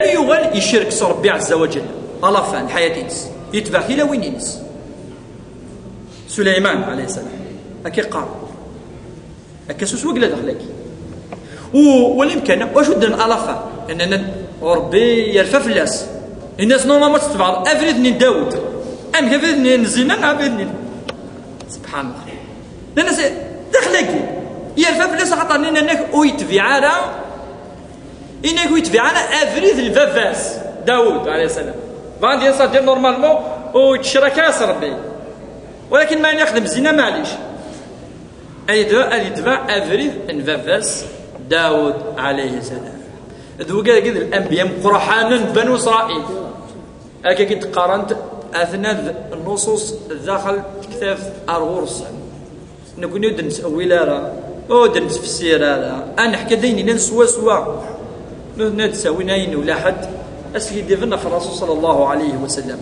يغال يشرك ربي عز وجل à la fin الحياة ينس يتبع إلى وين ينس سليمان عليه السلام هكا قال هكا سوسو قلا دخلك والإمكان واش ودن à la fin لأن ربي يرفع في الناس الناس normalement تتبع أفريد داود أم كيف نزينا أفريد سبحان الله لأن دخلك يرفع في الناس خاطر إنك ويتبع راه إنك ويتبع أنا أفريد الفافاس داود عليه السلام بعد يصدر normalement ويتشرك ربي ولكن ما يخدم الزنا معليش أي يتبع أفريد الفافاس داود عليه السلام ذو قال كذا الأنبياء مقرحانا بنو إسرائيل هكا كي تقارنت أثناء النصوص داخل كتاب أرغورس نكون يد نسأويل راه ود نتفسير راه أنا حكى ديني نسوا سوا نتساوي ناين ولا حد أسكي ديفنا في الرسول صلى الله عليه وسلم.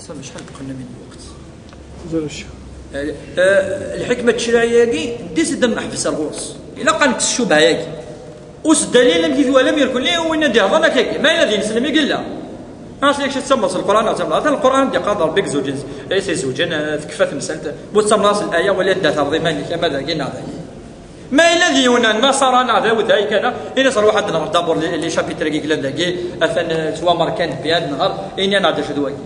صافي شحال بقينا من الوقت؟ الحكمة التشريعية كي ديس دم نحبس الغوص إلا قالت الشبهة ياكي وس الدليل لم كيف ولم يكن لي وين دي هضرنا كاكي ما إلا دين سلم يقول لا أصل لك تسمى القرآن تسمى القرآن دي قادر بك زوجين ليس زوجين تكفى مسألة وتسمى الآية ولا دا ترضي ماني كما ذا قلنا ما إلا ذي النصارى نعذا وذاي كذا إن صار واحد نهار d'abord les chapitres كي كلام ذاكي أثن سوا مركان بياد نهار إني أنا شو دواكي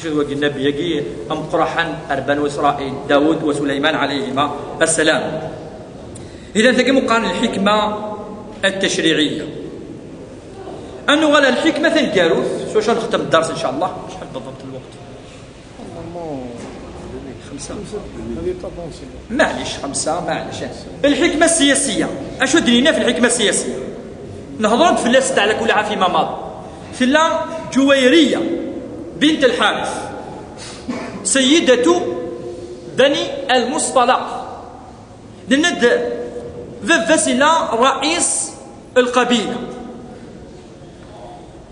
شو دواكي النبي يجي أم قرحا أربان إسرائيل داود وسليمان عليهما السلام. إذا تجي مقارن الحكمة التشريعية أنه غلا الحكمة ثنكاروث شو نختم الدرس إن شاء الله. شحال بالضبط الوقت؟ خمسة معليش خمسة معليش. الحكمة السياسية أشو درينا في الحكمة السياسية؟ نهضروا في اللاس على كل عام فيما مضى ثلا جويرية بنت الحارث سيدة بني المصطلق لند فاسلا رئيس القبيلة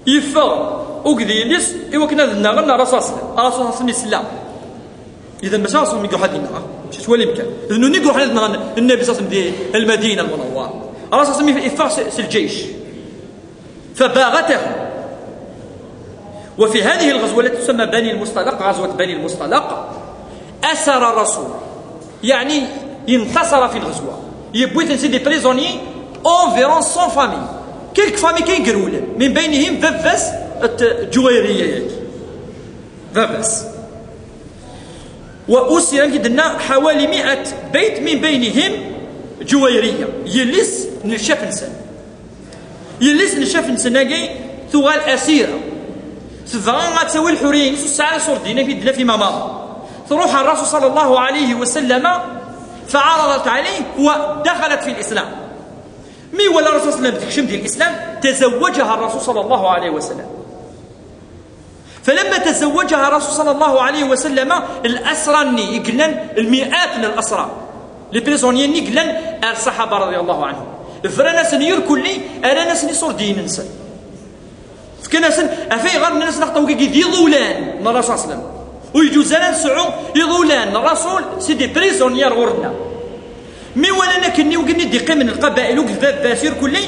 يفر وكذيلس إوا كنا ذنا غنا رصاص رصاص الإسلام. إذا ماشي راسهم يقول حد لنا ماشي تولي مكان إذا نيقول حد لنا النبي صلى الله عليه وسلم المدينة المنورة راسهم يفر الجيش فباغته. وفي هذه الغزوة التي تسمى بني المصطلق غزوة بني المصطلق أسر الرسول يعني انتصر في الغزوة يبويت نسي des prisonniers environ 100 familles quelques familles كيقروا من بينهم ففاس الجويرية ففاس وأسر كدنا حوالي 100 بيت من بينهم جويرية يلس نشاف نسن يلس نشاف نسن ثغال أسيرة تبغى تسوي الحرية ساعة صور دينا في دلا فيما مضى تروح الرسول صلى الله عليه وسلم فعرضت عليه ودخلت في الإسلام. مي ولا الرسول صلى الله عليه وسلم تكشم ديال الإسلام تزوجها الرسول صلى الله عليه وسلم. فلما تزوجها الرسول صلى الله عليه وسلم الأسرى يقلن المئات من الأسرى les prisonniers يقلن الصحابة رضي الله عنهم فرانا سنير كلي أرانا سني دين نسن فكنا سن أفي غير الناس نخطو كي يضولان من الرسول صلى الله عليه وسلم ويجوز لنا نسعو يضولان الرسول c'est des prisonniers غورنا mais ولا نكني وقني دي من القبائل وكذا باسير كلي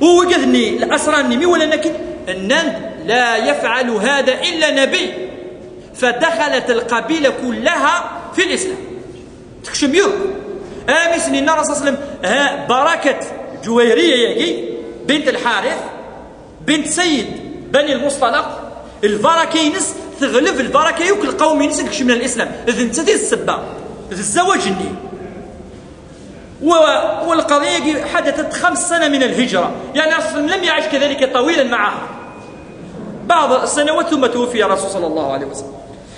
وقذني الأسرى mais ولا نكن النند لا يفعل هذا إلا نبي. فدخلت القبيلة كلها في الإسلام تكشم يرك آمسني النبي صلى الله عليه وسلم بركة جويرية ياكي بنت الحارث بنت سيد بني المصطلق البركة ينس تغلب البركة يوك القوم ينس تكشم من الإسلام إذن تدي السبة الزواج الني والقضية حدثت 5 سنة من الهجرة يعني أصلا لم يعش كذلك طويلا معها بعض السنوات ثم توفي الرسول صلى الله عليه وسلم.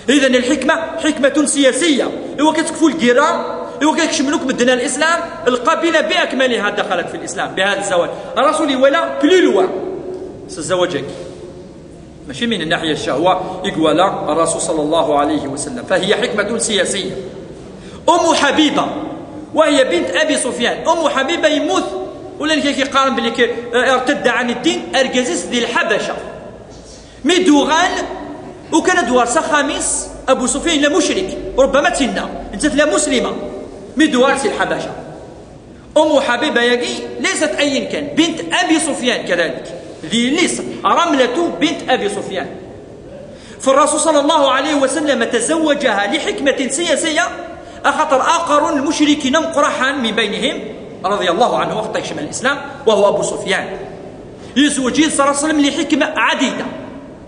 إذن الحكمة حكمة سياسية هو كتكفوا الجيران هو كيكشملوك بدنا الإسلام القبيلة بأكملها دخلت في الإسلام بهذا الزواج الرسول ولا plus loin الزواج ماشي من الناحية الشهوة يقول الرسول صلى الله عليه وسلم. فهي حكمة سياسية. أم حبيبة وهي بنت أبي سفيان أم حبيبة يموت ولا كيقارن بلي ارتد عن الدين أرجزس ذي الحبشة mais دوغال وكان دوار خميس أبو سفيان لا مشرك ربما تسنى انت لا مسلمة mais دوغال سي الحبشة أم حبيبة ياكي ليست أي كان، بنت أبي سفيان كذلك، ذي ليس رملة بنت أبي سفيان. فالرسول صلى الله عليه وسلم تزوجها لحكمة سياسية، أخطر آخر المشركين مقرحا من بينهم رضي الله عنه وقت شمال الإسلام وهو أبو سفيان. يزوج صلى الله عليه وسلم لحكمة عديدة،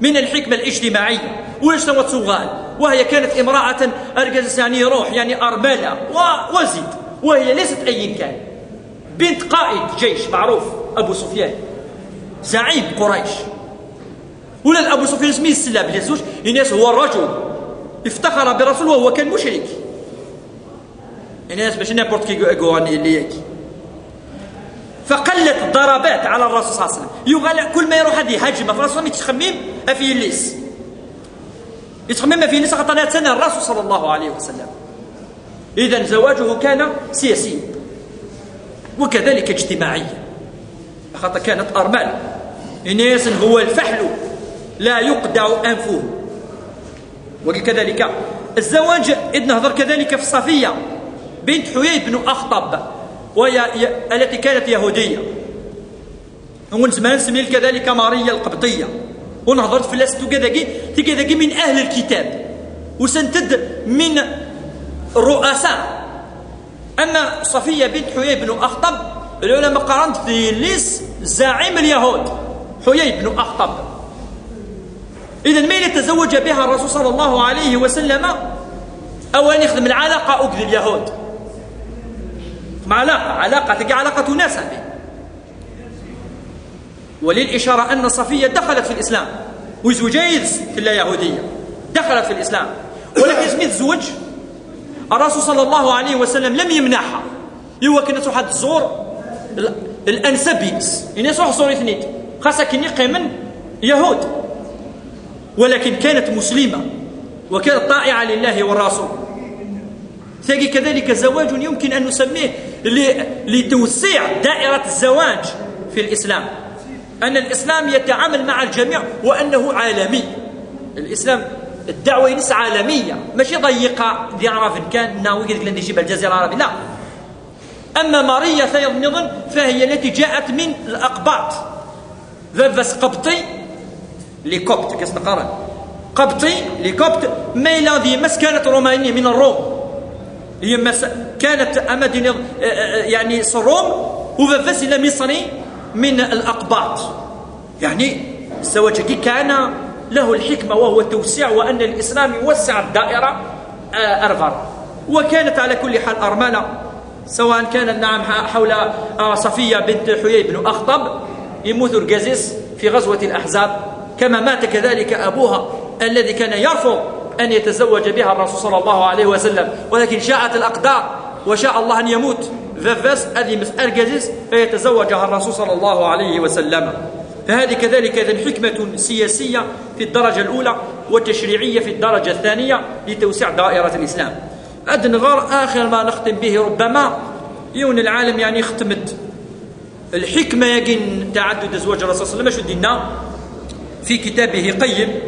من الحكمة الاجتماعية وتسوغال، وهي كانت امرأة أرجز يعني روح يعني أرملة وزيد، وهي ليست أي كان، بنت قائد جيش معروف أبو سفيان زعيم قريش. ولا أبو سفيان اسمه السلاب للزوج الناس هو الرجل افتخر برسول وهو كان مشرك، الناس باش n'importe qui اللي ياك. فقلت الضربات على الرسول صلى الله عليه وسلم، يغلى كل ما يروح هذه هجمة فالرسول يتخمم في الليس، يتخمم في الليس خاطر سنة الرسول صلى الله عليه وسلم. إذا زواجه كان سياسيا وكذلك اجتماعيا، خاطر كانت أرملة. الناس هو الفحل لا يقدع أنفه. وكذلك الزواج إذ نهضر كذلك في صفية بنت حيي بن أخطب، وهي التي كانت يهودية، ومن زمان سمي كذلك ماريا القبطية. ونهضرت في لاستو كذاكي من أهل الكتاب وسنتد من الرؤساء. أما صفية بنت حيي بن أخطب العلماء قارنت في ليس زعيم اليهود حيي بن أخطب. إذا ما تزوج بها الرسول صلى الله عليه وسلم أولا يخدم العلاقة أكد اليهود، علاقة علاقة تلقى علاقة نسب. وللإشارة أن صفية دخلت في الإسلام وزوجيز في اليهودية دخلت في الإسلام، ولكن اسمي تزوج الرسول صلى الله عليه وسلم لم يمنعها. يوا كنا واحد الزور الأنسبينس الناس واحد زور اثنين خاصة كني قيمن يهود، ولكن كانت مسلمة وكانت طائعة لله والرسول. ثاني كذلك زواج يمكن أن نسميه لتوسيع دائرة الزواج في الإسلام، أن الإسلام يتعامل مع الجميع وأنه عالمي. الإسلام الدعوة ينس عالمية ماشي ضيقة دي عرف كان ناوي قال لك نجيب الجزيرة العربية، لا. أما ماريا ثيظ فهي التي جاءت من الأقباط، بس قبطي لكوبت كاس نقرا قبطي لكوبت ميلا دي مس كانت رومانية من الروم، هي مس كانت أمدين يعني الروم وفاس إلى مصري من الأقباط. يعني الزواج كان له الحكمة وهو التوسيع، وأن الإسلام يوسع الدائرة أرفر. وكانت على كل حال أرملة، سواء كانت نعم حول صفية بنت حيي بن أخطب يموت الجزيز في غزوة الأحزاب، كما مات كذلك أبوها الذي كان يرفض أن يتزوج بها الرسول صلى الله عليه وسلم، ولكن شاءت الأقدار وشاء الله أن يموت ففاس أذي مسأل جزيز فيتزوجها الرسول صلى الله عليه وسلم. فهذه كذلك إذن حكمة سياسية في الدرجة الأولى وتشريعية في الدرجة الثانية لتوسيع دائرة الإسلام. أدن غار آخر ما نختم به ربما يون العالم يعني ختمت الحكمة يجن تعدد أزواج الرسول صلى الله عليه وسلم. شو دينا في كتابه قيم،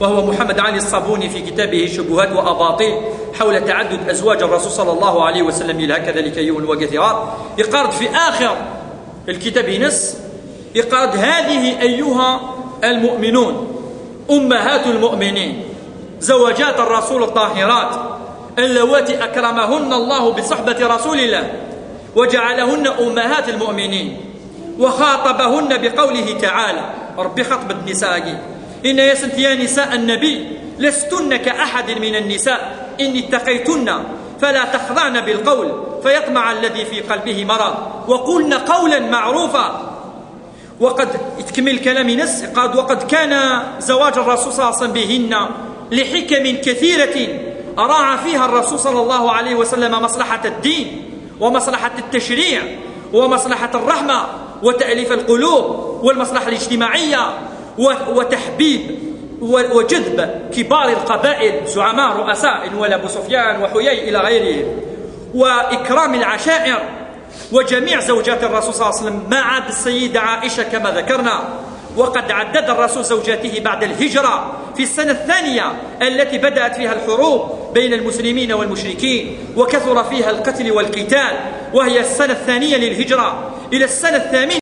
وهو محمد علي الصابوني في كتابه شبهات وأباطيل حول تعدد أزواج الرسول صلى الله عليه وسلم إلى كذلك يون وكثيرات. يقارد في آخر الكتاب نس يقارد هذه أيها المؤمنون أمهات المؤمنين زوجات الرسول الطاهرات اللواتي أكرمهن الله بصحبة رسول الله وجعلهن أمهات المؤمنين، وخاطبهن بقوله تعالى ربي خطب النساء إن يسنت يا نساء النبي لستن كأحد من النساء إن اتقيتن فلا تخضعن بالقول فيطمع الذي في قلبه مرض وقلن قولا معروفا. وقد تكمل كلام نس قال وقد كان زواج الرسول صلى الله عليه وسلم بهن لحكم كثيرة راعى فيها الرسول صلى الله عليه وسلم مصلحة الدين ومصلحة التشريع ومصلحة الرحمة وتأليف القلوب والمصلحة الاجتماعية وتحبيب وجذب كبار القبائل زعماء رؤساء ولا أبو سفيان وحيي إلى غيرهم، وإكرام العشائر وجميع زوجات الرسول صلى الله عليه وسلم ما عدا السيدة عائشة كما ذكرنا. وقد عدد الرسول زوجاته بعد الهجرة في السنة الثانية التي بدأت فيها الحروب بين المسلمين والمشركين، وكثر فيها القتل والقتال، وهي السنة الثانية للهجرة إلى السنة الثامنة.